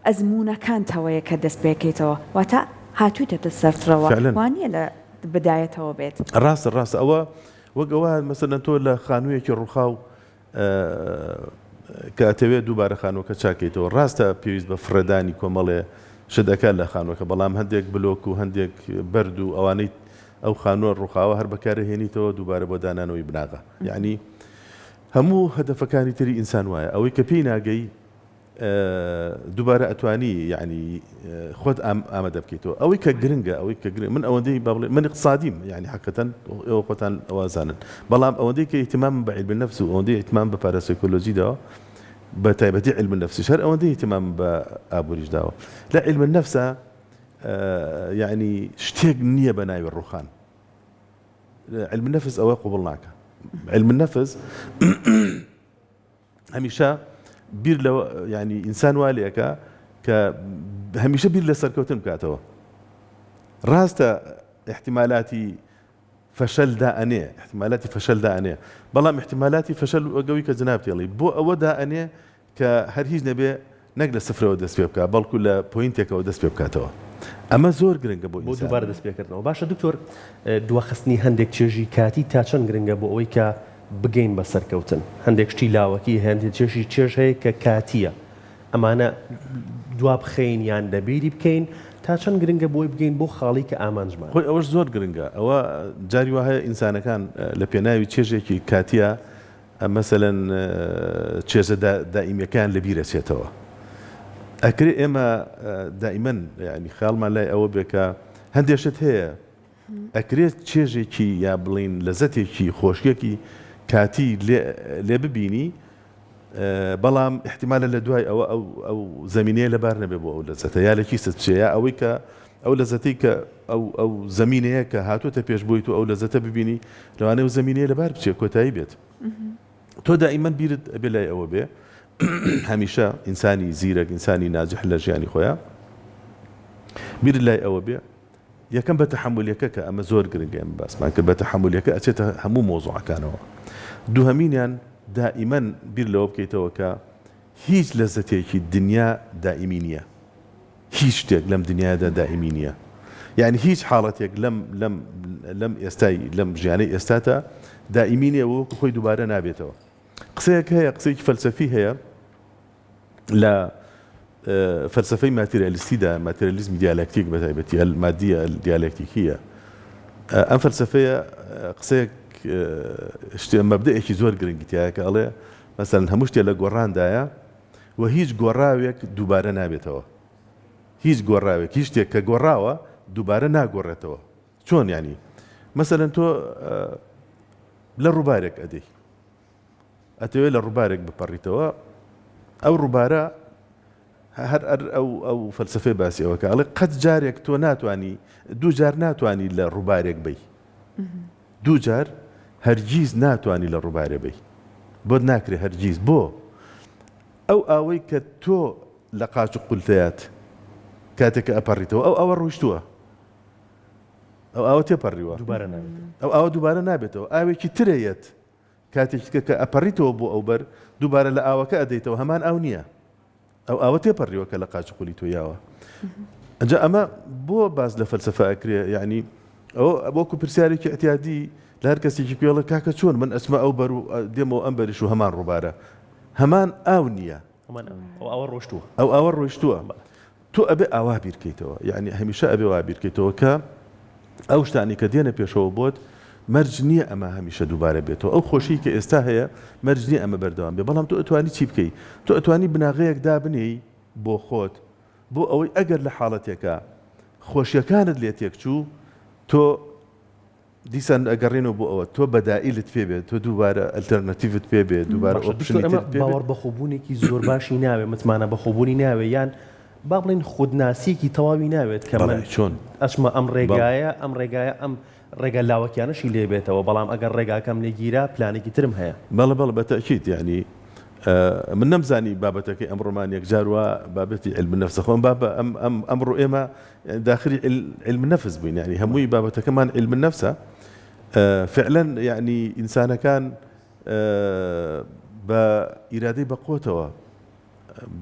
ئەزموونەکانتەوەیە کە دەست پێکەیتەوە واتە هاتوویتەتە سەرترەوە فعلا وانیە لە بدایەتەوە بێت. ڕاستە ڕاستە ئەوە وەک ئەوە مەسەلەن تۆ لە خانوویەکی ڕووخاو کە ئەتەوێت دووبارە خانووەکە چاکەیتەوە ڕاستە پێویست بە فڕێدانی کۆمەڵێ شت ئەکات لە خانووەکە بەڵام هەندێک بلۆک و هەندێک بەرد و ئەوانەی ئەو خانووە ڕووخاوە هەر بەکارەهێنیتەوە دووبارە بۆ دانانەوەی بناغە یعنی هەموو هەدەفەکانی تری ئینسان وایە ئەوەی کە پێی ناگەی دووبارە ئەتوانی یعنی خۆت ئامادە بکەیتەوە ئەوەی کە گرنگە ئەوەی کە گرنگ من ئەوەندەی با بڵێ من اقتصادیم یعنی حقیقەتەن ئێوە خۆتان ئەوازانن بەڵام ئەوەندەی کە اهتمام بە علم النفس و ئەوەندەی اهتمام بە پاراسایکۆلۆژی داوە بە تایبەتی علم النفسیش هەر ئەوەندەی اهتمام بە ئابووریش داوە لە علم النفس یعنی شتێک نییە بە ناوی ڕوخان علم النفس ئەوە قبوڵ ناکە علم النفس هەمیشە بیر لە یعنی ئینسان وا لێکە کە هەمیشە بیر لە سەرکەوتن بکاتەوە ڕاستە احتیمالاتی فەشەل دائەنێ احتیمالاتی فەشەل دائەنێ بەڵام احتیمالاتی فەشەل وەگەوی کە جناب تێڵی بۆ ئەوە دائەنێ کە هەر هیچ نەبێ نەک لە سفرەوە دەست پێ بکا بەڵکو لە point ێکەوە دەست پێ بکاتەوە ئەمە زۆر گرنگە بۆ بۆ ئینسان. دووبارە دەست پێکردنەوە باشە دکتۆر دواخستنی هەندێک چێژی کاتی تا چەند گرنگە بۆ ئەوەی کە بگەین بە سەرکەوتن هەندێک شتی لاوەکی هەندێک چێژی چێژ هەیە کە کاتیە ئەمانە دوابخەین یان لەبیری بکەین تا چەند گرنگە بۆی بگەین بۆ خاڵی کە ئامانجمانە. خۆی ئەوەش زۆر گرنگە ئەوە جاری وا هەیە ئینسانەکان لە پێناوی چێژێکی کاتیە. مەسەلەن چێژە دائیمیەکەیان لە بیر ئەچێتەوە. ئەکرێ ئێمە دائیمەن یانی خەیاڵمان لای ئەوە بێ کە هەندێ شت هەیە ئەکرێت چێژێکی یا بڵین لەزەتێکی خۆشیەکی کاتی لێ ببینی بەڵام ئیحتیمالە لە دوای ئەوە ئەو ئەو زەمینەیە لەبار نەبێ بۆ ئەو لەزەتە یا لە کیست بچێ یا ئەوەی کە ئەو لەزەتەی کە ئەو ئەو زەمینەیە کە هاتووەتە پێش بۆی تۆ ئەو لەزەتە ببینی لەوانەیە ئەو زەمینەیە لەبار بچێ کۆتایی بێت تۆ دائیمەن بیرت ئەبێ لای ئەوە بێ هەمیشە ئینسانی زیرەک ئینسانی ناجح لە ژیانی خۆیان بیرت لای ئەوە بێ یەکەم بە تەحەمولیەکە کە ئەمە زۆر گرنگە ئێمە باسمان کرد بە تەحەمولیەکە ئەچێتە هەموو مەوزوعەکانەوە دووهەمینیان دائیمەن بیر لەوە بکەیتەوە کە هیچ لەزەتێکی دنیا دائیمی نییە هیچ شتێک لەم دنیادا دائیمی نییە یعنی هیچ حاڵەتێک لەم لەم لەم ئێستای لەم ژیانەی ئێستاتا دائیمی نییە وەکو خۆی دووبارە نابێتەوە قسەیەک هەیە قسەیەکی فەلسەفی هەیە لە فەلسەفەی ماتریالیستیدا، ماتریالیزمی دیالەکتیک بە تایبەتی، المادیە الدیالەکتیکیە، ئەم فەلسەفەیە قسەیەک شتێ مەبدەئێکی زۆر گرنگی تیایە کە ئەڵێ مەسەلەن هەموو شتێ لە گۆڕاندایە و هیچ گۆڕاوێک دووبارە نابێتەوە. هیچ گۆڕاوێک، هیچ شتێک کە گۆڕاوە دووبارە ناگۆڕێتەوە. چۆن یانی؟ مەسەلەن تۆ لە ڕووبارێک ئەدەی. ئەتەوێ لە ڕووبارێک بپەڕیتەوە ئەو ڕووبارە هەر ئەر ئەو ئەو فەلسفەی باسی ئەوە کە ئەڵێ قەت جارێک تۆ ناتوانی دوو جار ناتوانی لە ڕووبارێک بی دوو جار هەرگیز ناتوانی لە ڕووبارێ بی بۆت ناکرێ هەرگیز بۆ ئەو ئاوەی کە تۆ لە قاچ و قولتەیات کاتێک کە ئەپەڕیتەوە ئەو ئاوە ڕۆیشتووە ئەو ئاوە تێپەڕیوە دووبارە نابێتەوە ئەو ئاوە دووبارە نابێتەوە ئاوێکی ترەیەت کاتێکی کە کە ئەپەڕیتەوە بۆ ئەوبەر دووبارە لە ئاوەکە ئەدەیتەوە هەمان ئاو نییە ئەو ئاوە تێپەڕیوە کە لە قاچ و قولی تۆ یاوە ئەجا ئەمە بۆ باس لە فەلسەفە ئەکرێ یعنی ئەو وەکو پرسیارێکی اعتیادی لە هەر کەسێکی پێڵە کاکە چۆن من ئەچمە ئەو بەر و دێمەوە ئەم بەریش و هەمان ڕووبارە هەمان ئاو نییە هەمان ئاو ئەو ئاوە ڕۆشتووە ئەو ئاوە ڕۆیشتووە تۆ ئەبێ ئاوا بیرکەیتەوە یعنی هەمیشە ئەبێ وا بیرکەیتەوە کە ئەو شتانی کە دێنە پێشەوە بۆت مەرج نییە ئەمە هەمیشە دووبارە بێتەوە ئەو خۆشی کە ئێستا هەیە مەرج نییە ئەمە بەردەوام بێ بەڵام تۆ ئەتوانی چی بکەی تۆ ئەتوانی بناغەیەک دابنێی بۆ خۆت بۆ ئەوەی ئەگەر لە حاڵەتێکا خۆشیەکانت لێ تێکچوو تۆ دیسان ئەگەڕێنەوە بۆ ئەوە تۆ بەدائیلت پێ بێت تۆ دووبارە ئەلتەرناتیڤت پێ بێ دووبارە باشە دکتۆر ئۆپشنی ئەمە ترت پێ بێ. باوەڕ بەخۆبوونێکی زۆر باشی ناوێ متمانە بەخۆبوونی ناوێ یان با بڵێین خودناسییەکی تەواوی ناوێت کە بەڵێ من چۆن؟ ئەچمە ئەم بەڵێ. ڕێگایە ئەم ڕێگایە ئەم ڕێگا لاوەکیانەشی لێ بێتەوە بەڵام ئەگەر ڕێگاکەم لێ گیرا پلانێکی ترم هەیە. بەڵێ بەڵێ بە تەئکید یانی من نەمزانی بابەتەکەی ئەمڕۆمان یەکجار وا بابەتی عیلم نەفسە خۆ ئەم بابە ئەم ئەم ئەمڕۆ ئێمە داخلی علم نفس بووین یعنی هەمووی بابەتەکەمان علم نفسە فعلا یعنی ئینسانەکان بە ئیرادەی بە قوتەوە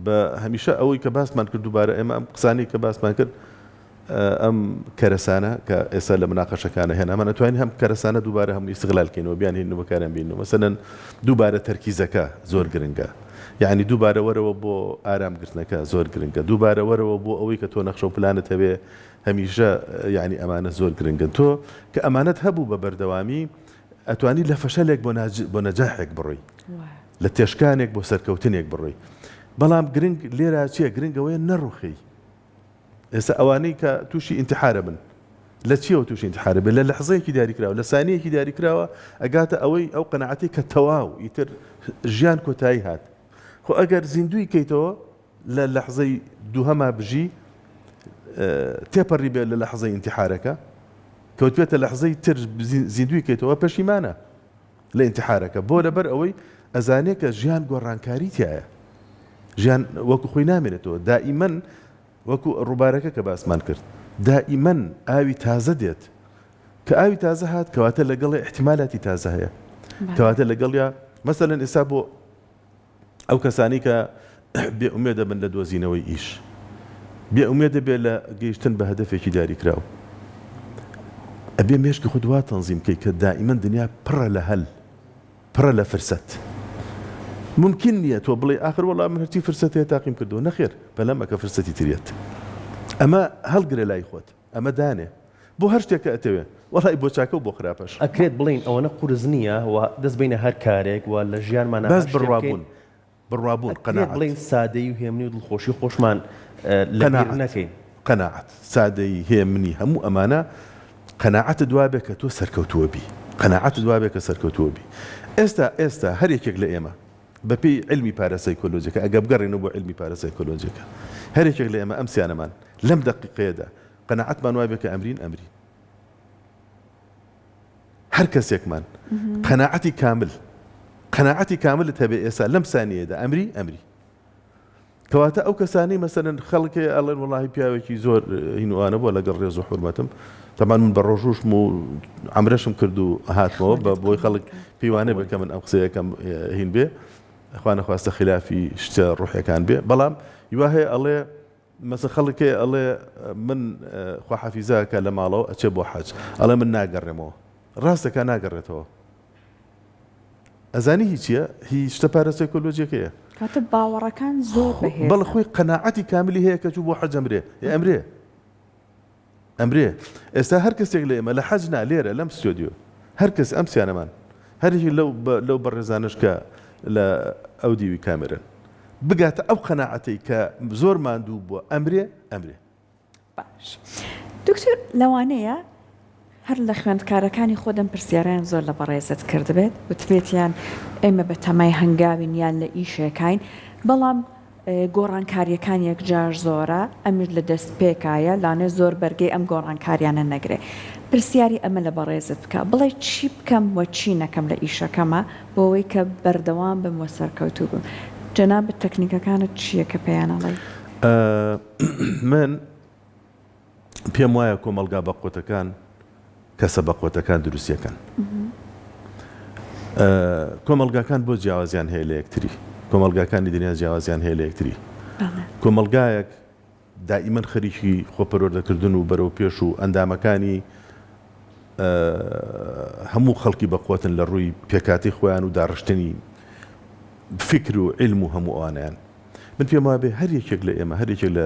بە هەمیشە ئەوەی کە باسمان کرد دووبارە ئێمە ئەم قسانی کە باسمان کرد ئەم کەرەسانە کە ئێستا لە مناقەشەکانە هێنامان ئەتوانین هەم کەرەسانە دووبارە هەموو ئیستغلال کەینەوە بیان هێنین و بەکاریان بینەوە مەسەلەن دووبارە تەرکیزەکە زۆر گرنگە یعنی دووبارە وەرەوە بۆ ئارام گرتنەکە زۆر گرنگە دووبارە وەرەوە بۆ ئەوەی کە تۆ نەخشە و پلانت هەبێ هەمیشە یعنی ئەمانە زۆر گرنگن تۆ کە ئەمانەت هەبوو بە بەردەوامی ئەتوانی لە فەشەلێک بۆ ناج بۆ نەجاحێک بڕۆی لە تێشکانێک بۆ سەرکەوتنێک بڕۆی بەڵام گرنگ لێرە چییە گرنگ ئەوەیە نەڕوخێی ئێستا ئەوانەی کە تووشی ئینتحارە بن لە چیەوە تووشی ئینتحارە بێت لە لەحزەیەکی دیاریکراوە لە سانیەکی دیاریکراوە ئەگاتە ئەوەی ئەو قەناعەتی کە تەواو ئیتر ژیان کۆتایی هات خۆ ئەگەر زیندوی کەیتەوە لە لەحزەی دووهەما بژی تێپەڕی بێت لە لەحزەی ئینتحارەکە کەوتبێتە لەحزەی تر زیندوی کەیتەوە پەشیمانە لە ئینتحارەکە بۆ لەبەر ئەوەی ئەزانێ کە ژیان گۆڕانکاری تایە ژیان وەکو خۆی نامێنێتەوە دائیمەن وەکو ڕووبارەکە کە باسمان کرد دائیمەن ئاوی تازە دێت کە ئاوی تازە هات کەواتە لەگەڵی احتیمالاتی تازە هەیە کەواتە لەگەڵیا مەسەلەن ئێستا بۆ ئەو کەسانی کە بێ ئومێدە بن لە دۆزینەوەی ئیش بێ ئومێدە بێ لە گەیشتن بە هەدەفێکی دیاریکراو ئەبێ مێشکی خۆت وا تەنزیم بکەی کە دائیمەن دنیا پڕە لە هەل پڕە لە فرسەت ممکن نییە تۆ بڵێ ئاخر وەڵا من هەرچی فرسەت هەیە تاقیم کردەوە نەخێر پەلە مەکە فرسەتی تر یەت ئەمە هەڵگرە لای خۆت ئەمە دانێ. بۆ هەر شتێک کە ئەتەوێ وەڵای بۆ چاکە و بۆ خراپەش. ئەکرێت بڵێین ئەوەنە قورس نییە و دەست بەینە هەر کارێک و لە ژیانمانا بەس هەر شتێ بکەین بڕوابوون بڕوابوون ئەکرێت قەناعەت. بڵێین سادەیی و هێمنی و دڵخۆشی خۆشمان لە بیر قەناعەت نەکەین. قەناعەت سادەیی هێمنی هەموو ئەمانە قەناعەتت وابێ کە تۆ سەرکەوتووە بی قەناعەتت وابێ کە سەرکەوتووە بی ئێستا ئێستا هەر یەکێک لە ئێمە بە پێی عیلمی پاراسایکۆلۆجیەکە ئەگەر بگەڕێینەوە بۆ عیلمی پاراسایکۆلۆجیەکە هەر یەکێک لە ئێمە ئەم سیانەمان لەم دەقیقەیەدا قەناعەتمان وابێ کە ئەمرین ئەمرین هەر کەسێکمان قەناعەتی کامل قەناعەتی کاملت هەبێ ئێستا لەم سانیەدا ئەمری ئەمری کەواتە ئەو کەسانەی مەسەلەن خەڵک هەیە ئەڵێن وەڵاهی پیاوێکی زۆر هینوانە بووە لەگەڵ ڕێز و حورمەتم تەمان من بە ڕۆژووشم و عەمرەشم کرد و هاتمەوە بە بۆی خەڵک پێی وانەبێ کە من ئەم قسەیەکەم هین بێ خوا نەخواستە خلافی شتە ڕوحیەکان بێ بەڵام هیوا هەیە ئەڵێ مەسە خەڵک هەیە ئەڵێ من خواحافیزەکە لە ماڵەوە ئەچێ بۆ حەج ئەڵێ من ناگەڕێمەوە ڕاستەکە ناگەڕێتەوە ئەزانی هی چیە؟ هی شتە پاراسایکۆلۆجیەکەیە. کەواتە باوەڕەکان زۆر بەهێزن. بەڵێ خۆی قەناعەتی کاملی هەیە کە چوو بۆ حەج ئەمرێ. ئێ ئەمرێ. ئەمرێ. ئێستا هەر کەسێک لە ئێمە لە حەج نا لێرە لەم ستۆدیۆ هەر کەس ئەم سیانەمان هەر یەکێک لەو لەو بەڕێزانەش کە لە ئەو دیوی کامێرەن بگاتە ئەو قەناعەتەی کە زۆر ماندوو بووە ئەمرێ ئەمرێ. باش دکتۆر لەوانەیە هەر لە خوێندکارەکانی خۆدەم پرسیارەیان زۆر لە بەڕێزت کردبێت وتبێتیان ئێمە بە تەمای هەنگاوین یان لە ئیشێکاین بەڵام گۆڕانکاریەکان یەکجار زۆرە ئەمیش لە دەست پێکایە لانێ زۆر بەرگەی ئەم گۆڕانکاریانە نەگرێ پرسیاری ئەمە لە بەڕێزت بکە بڵێ چی بکەم وە چی نەکەم لە ئیشەکەمە بۆوەی کە بەردەوام بم وە سەرکەوتوو بم جەنابت تەکنیکەکانت چیە کە پێیان ئەڵێی؟ من پێم وایە کۆمەڵگا بەقوەتەکان کەسە بەقوەتەکان دروستیەکەن. کۆمەڵگاکان بۆ جیاوازیان هەیە لە یەکتری کۆمەڵگاکانی دنیا جیاوازیان هەیە لە یەکتری کۆمەڵگایەک دائیمەن خەریکی خۆ پەروەردەکردن و بەرەو پێش و ئەندامەکانی هەموو خەڵکی بەقوەتن لە ڕووی پێکاتی خۆیان و داڕشتنی فکر و علم و هەموو ئەوانیان من پێم وابێ هەر یەکێک لە ئێمە، هەر یەکێک لە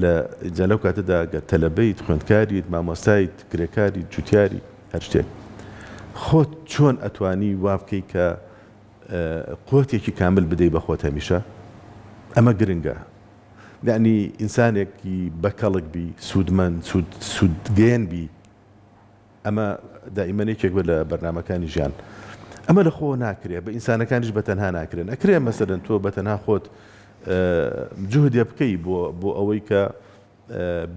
لە جا لەو کاتەدا گەر تەلەبەیت، خوێندکاریت، مامۆستایت، کرێکاریت، جوتیاری، هەر شتێک. خۆت چۆن ئەتوانی وا بکەی کە قوتێکی کامل بدەی بە خۆت هەمیشە؟ ئەمە گرنگە. یەعنی ئینسانێکی بەکەڵک بی، سوودمەند، سوود سوودگەیەن بی. ئەمە دائیمەن یەکێک بێت لە بەرنامەکانی ژیان. ئەمە لە خۆوە ناکرێ، بە ئینسانەکانیش بە تەنها ناکرێن. ئەکرێ مەسەلەن تۆ بە تەنها خۆت جوهدێ بکەی بۆ بۆ ئەوەی کە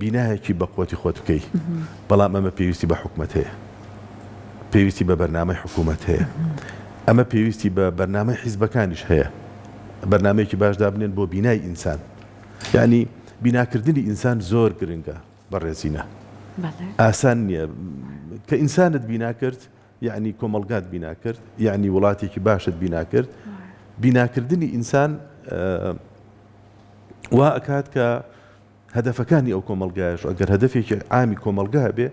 بینایەکی بە قوتی خۆت بکەی، بەڵام ئەمە پێویستی بە حکومەت هەیە، پێویستی بە بەرنامەی حکوومەت هەیە، ئەمە پێویستی بە بەرنامەی حیزبەکانیش هەیە، بەرنامەیەکی باش دابنێن بۆ بینای ئینسان. یانی بیناکردنی ئینسان زۆر گرنگە. بەڕێزینە ئاسان نییە کە ئینسانت بینا کرد یعنی کۆمەڵگات بینا کرد یعنی وڵاتێکی باشت بینا کرد بیناکردنی ئینسان وا ئەکات کە هەدەفەکانی ئەو کۆمەلگایش ئەگەر هەدەفێکی عامی کۆمەلگا بێ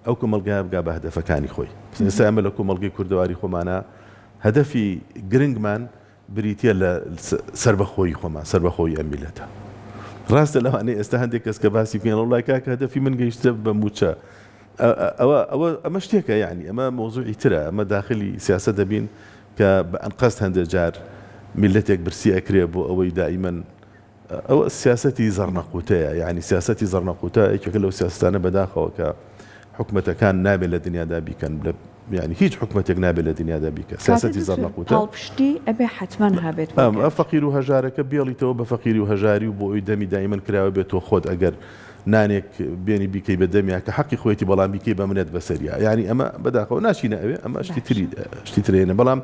ئەو کۆمەلگای بگا بە هەدەفەکانی خۆی ئێستا ئەمە لە کۆمەلگەی کوردەواری خۆمانە هەدەفی گرنگمان بریتیە لە سەربەخۆیی خۆمان، سەربەخۆیی ئەم میللەتە. ڕاستە لەوانەیە ئێستا هەندێک کەس کە باسی بکەین وەڵڵای کاکە هەدەفی من گەیشتە بە مووچە. ئەوە ئەوە ئەمە شتێکە یعنی ئەمە مەوزوعی ترە، ئەمە داخلی سیاسەت دەبین کە بە ئەنقەست هەندێک جار میللەتێک برسی ئەکرێ بۆ ئەوەی دائیمەن ئەوە سیاسەتی زەڕنەقوتەیە، یانی سیاسەتی زەڕنەقوتە یەکێکە لەو سیاسەتانە بەداخەوە کە حکومەتەکان نابێت لە دنیادا بیکەن، یانی هیچ حکومەتێک نابێت لە دنیادا بیکە کاتێ سیاسەتی دکتۆر زەڕنەقوتە. پاڵپشتی ئەبێ حەتمەن هەبێت بۆ ئەم گەنج. فەقیر و هەژارەکە بێڵیتەوە بە فەقیری و هەژاری و بۆ ئەوی دەمی دایمەن کراوە بێت تۆ خۆت ئەگەر نانێک بێنی بیکەی بە دەمیا کە حەقی خۆیەتی بەڵام بیکەی بە منەت بەسەریا یانی ئەمە بەداخەوە ناچینە ئەوێ ئەمە شتی باشە. تری شتی ترێنە بەڵام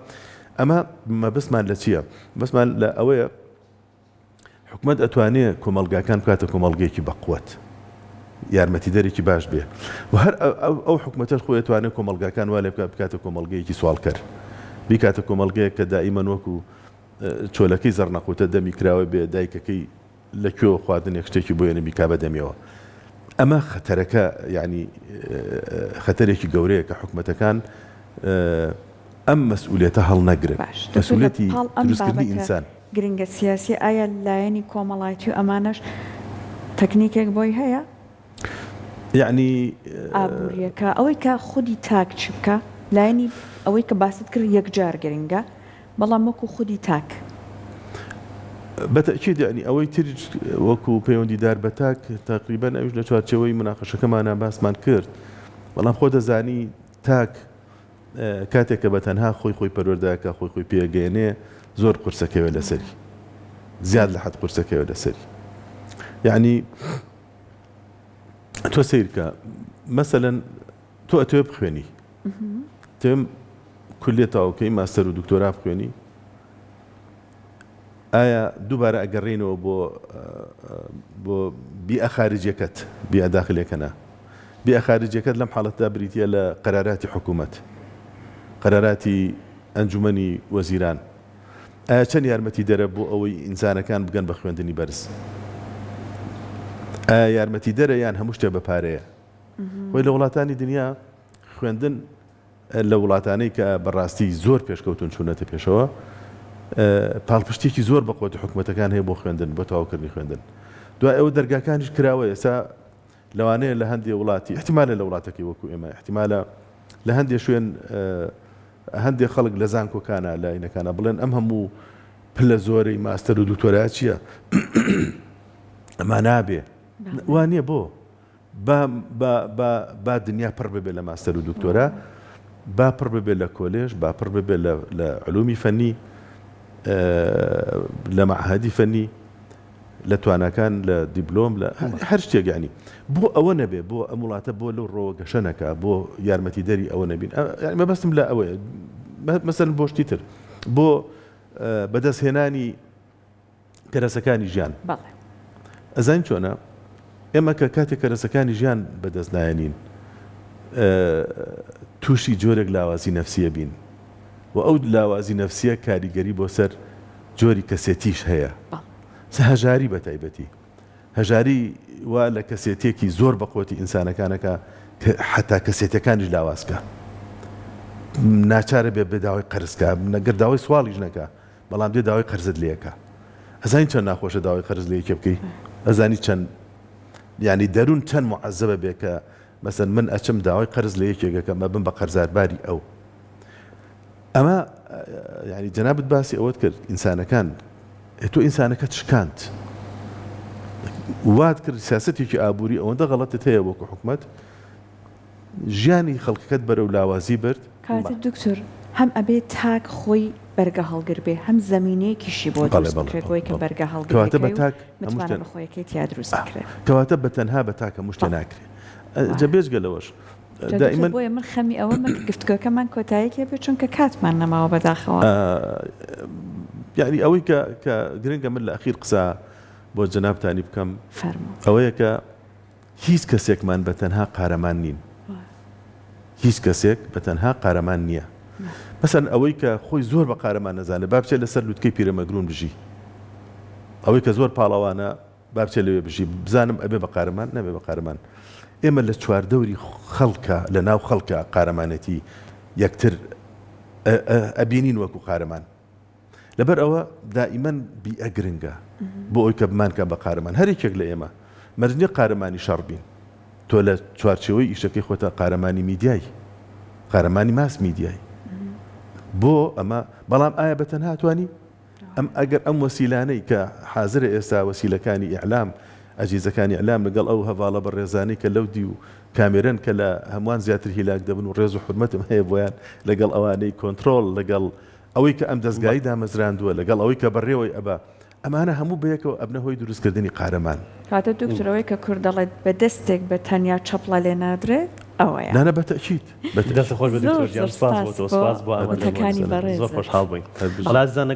ئەمە مەبەستمان لە چییە؟ مەبەستمان لە ئەوەیە حکومەت ئەتوانێ کۆمەڵگاکان بکاتە کۆمەڵگەیەکی بەقوەت، یارمەتیدەرێکی باش بێ و هەر ئەو حکومەتەش خۆی ئەتوانێ کۆمەڵگاکان وا لێ بکات بکاتە کۆمەڵگەیەکی سواڵکەر، بیکاتە کۆمەڵگەیەک کە دائیمەن وەکو چۆلەکەی زەڕنەقوتە دەمی کراوە بێ دایکەکەی لە کوێوە خواردنێک شتێکی بۆ یەنێ بیکا بە دەمیەوە. ئەمە خەتەرەکە یانی خەتەرێکی گەورەیە کە حکومەتەکان ئەم مەسئولیەتە هەڵنەگرن، باش دکتۆر لە مەسئولیەتی پاڵ ئەم دروستکردنی بابەتە ئینسان. گرنگە سیاسیە ئایا لایەنی کۆمەڵایەتی و ئەمانەش تەکنیکێک بۆی هەیە؟ یەعنی. ئابوورییەکە، ئەوەی کە خودی تاک چ بکا، لایەنی ئەوەی کە باست کرد یەکجار گرنگە، بەڵام وەکوو خودی تاک. بە تەئکید یەعنی ئەوەی تر وەکوو پەیوەندیدار بە تاک تەقریبەن ئەویش لە چوارچێوەی موناقەشەکەمانا باسمان کرد، بەڵام خۆ دەزانی تاک کاتێک کە بە تەنها خۆی خۆی پەروەردە ئەکا خۆی خۆی پێگەیەنێ زۆر قورسەکەوێ لەسەری زیاد لە حەد قورسەکەوێ لەسەری یعنی تۆ سیرکە مەسەلەن تۆ ئەتەوێ بخوێنی تێم کولیە تاوکەی ماستەر و دکتۆرا بخوێنی ئایا دووبارە ئەگەڕێینەوە بۆ بۆ بیئە خارجیەکەت، بیئە داخلیەکە نا. بیئە خارجیەکەت لەم حاڵەتەدا بریتیە لە قەراراتی حکوومەت، قەراراتی ئەنجومەنی وەزیران. ئایا چەند یارمەتیدەرە بۆ ئەوەی ئینسانەکان بگەن بە خوێندنی بەرز؟ ئایا یارمەتیدەرە یان هەموو شتێک بە پارەیە؟ خۆی لە وڵاتانی دنیا خوێندن لە وڵاتانەی کە بە ڕاستی زۆر پێشکەوتوون چوونەتە پێشەوە، پاڵپشتییەکی زۆر بە قوتی حکومەتەکان هەیە بۆ خوێندن، بۆ تەواوکردنی خوێندن. دوای ئەوە دەرگاکانیش کراوەیە، ئێستا لەوانەیە لە هەندێ وڵاتی، ئیحتیمالە لە وڵاتەکەی وەکو ئێمە، ئیحتیمالە لە هەندێ شوێن هەندێ خەڵک لە زانکۆکانە، لە ئینەکانە بڵێن ئەم هەموو پلە زۆرەی ماستەر و دکتۆرا چییە؟ ئەمە نابێ. وا نییە بۆ؟ با با با با دنیا پڕ ببێ لە ماستەر و دکتۆرا، با پڕ ببێ لە کۆلێژ، با پڕ ببێ لە لە علومی فەنی، لە مەعهەدی فەنی، لە تواناکان، لە دیبلۆم، لە هەر شتێک یانی بۆ ئەوە نەبێ، بۆ ئەم وڵاتە بۆ لەو ڕۆوە گەشە نەکا، بۆ یارمەتیدەری ئەوە نەبین، یانی مەبەستم لە ئەوەیە مەسەلەن بۆ شتی تر، بۆ بەدەستهێنانی کەرەسەکانی ژیان. بەڵێ. ئەزانی چۆنە؟ ئێمە کە کاتێک کەرەسەکانی ژیان بەدەست نایەنین تووشی جۆرێک لاوازی نەفسیە بین و ئەو لاوازی نەفسیە کاریگەری بۆ سەر جۆری کەسێتیش هەیە. بەڵێ. هەژاری بە تایبەتی. هەژاری وا لە کەسێتیەکی زۆر بە قوتی ئینسانەکان ئەکا کە حەتا کەسێتیەکانیش لاواز کا. ناچارە بێ بێ داوای قەرز کا، گەر داوای سواڵیش نەکا بەڵام دێ داوای قەرزت لێ ئەکا. ئەزانی چەند ناخۆشە داوای قەرز لە یەکێ بکەی؟ ئەزانی چەند یانی دەروون چەند موعەزەبە بێ کە مەسەن من ئەچم داوای قەرز لە یەکێک ئەکەم ئەبم بە قەرزارباری ئەو. ئەمە یانی جەنابت باسی ئەوەت کرد ئینسانەکان تۆ ئینسانەکەت شکاند وات کرد سیاسەتێکی ئابووری ئەوەندە غەڵەتت هەیە وەکو حکومەت ژیانی خەڵکەکەت بەرەو لاوازی برد. کەواتە دکتۆر هەم ئەبێ تاک خۆی بەرگە هەڵگر بێ هەم زەمینەیەکیشی بۆ دروست بکرێت بۆی کە بەرگە هەڵگرەکەی و متمانە بە خۆیەکەی تیا دروست بکرێت. کەواتە بە تەنها بە تاک هەموو شتێ ناکرێ جا بێجگە لەوەش جا دکتۆر بۆیە من خەمی ئەوەمە کە گفتگۆکەمان کۆتاییەکی هەبێ چونکە کاتمان نەماوە بەداخەوە. یانی ئەوەی کە کە گرنگە من لە ئەخیر قسە بۆ جەنابتانی بکەم فەرموو. ئەوەیە کە هیچ کەسێکمان بە تەنها قارەمان نین. هیچ کەسێک بە تەنها قارەمان نییە. مەسەلەن ئەوەی کە خۆی زۆر بە قارەمان نەزانێت با بچێت لەسەر لوتکەی پیرەمەگرون بژی. ئەوەی کە زۆر پاڵەوانە با بچێت لەوێ بژی بزانم ئەبێ بە قارەمان نابێ بە قارەمان. ئێمە لە چواردەوری خەڵکە لە ناو خەڵکە قارەمانێتی یەکتر ئەبینین وەکو قارەمان. لەبەر ئەوە دائیمەن بیئە گرنگە بۆ ئەوی کە بمانکا بە قارەمان. هەر یەکێک لە ئێمە مەرج نیە قارەمانی شەڕ بین. تۆ لە چوارچێوەی ئیشەکەی خۆتا قارەمانی میدیای، قارەمانی ماس میدیای. بۆ ئەمە بەڵام ئایا بە تەنها توانی؟ ئەم ئەگەر ئەم وەسیلانەی کە حازرە ئێستا وەسیلەکانی ئیعلام، ئەجیزەکانی ئیعلام لەگەڵ ئەو هەڤاڵە بەڕێزانەی کە لەو دیو کامێرەن کە لە هەمووان زیاتر هیلاک دەبن و ڕێز و حورمەتم هەیە بۆیان لەگەڵ ئەوانەی کۆنترۆڵ لەگەڵ ئەوەی کە ئەم دەزگای دامەزراندووە، لەگەڵ ئەوەی کە بەڕێوەی ئەبا، ئەمانە هەموو بەیەکەوە ئەبنە هۆی دروستکردنی قارەمان. کەواتە دکتۆر ئەوەی کە کورد دەڵێت بە دەستێک بە تەنیا چەپڵە لێ نادرێت ئەوەیە. نا نا بە تەئکید، بە تەئکید. دەستت خۆش بێت زۆر دکتۆر گیان زۆر سپاس بۆ سپاس تۆ بۆ سپاس بۆ ئامادەبوونت وتەکانی زۆر بەڕێزت. خۆشحاڵ بووین. وەڵا ئازیزان لەگەڵ.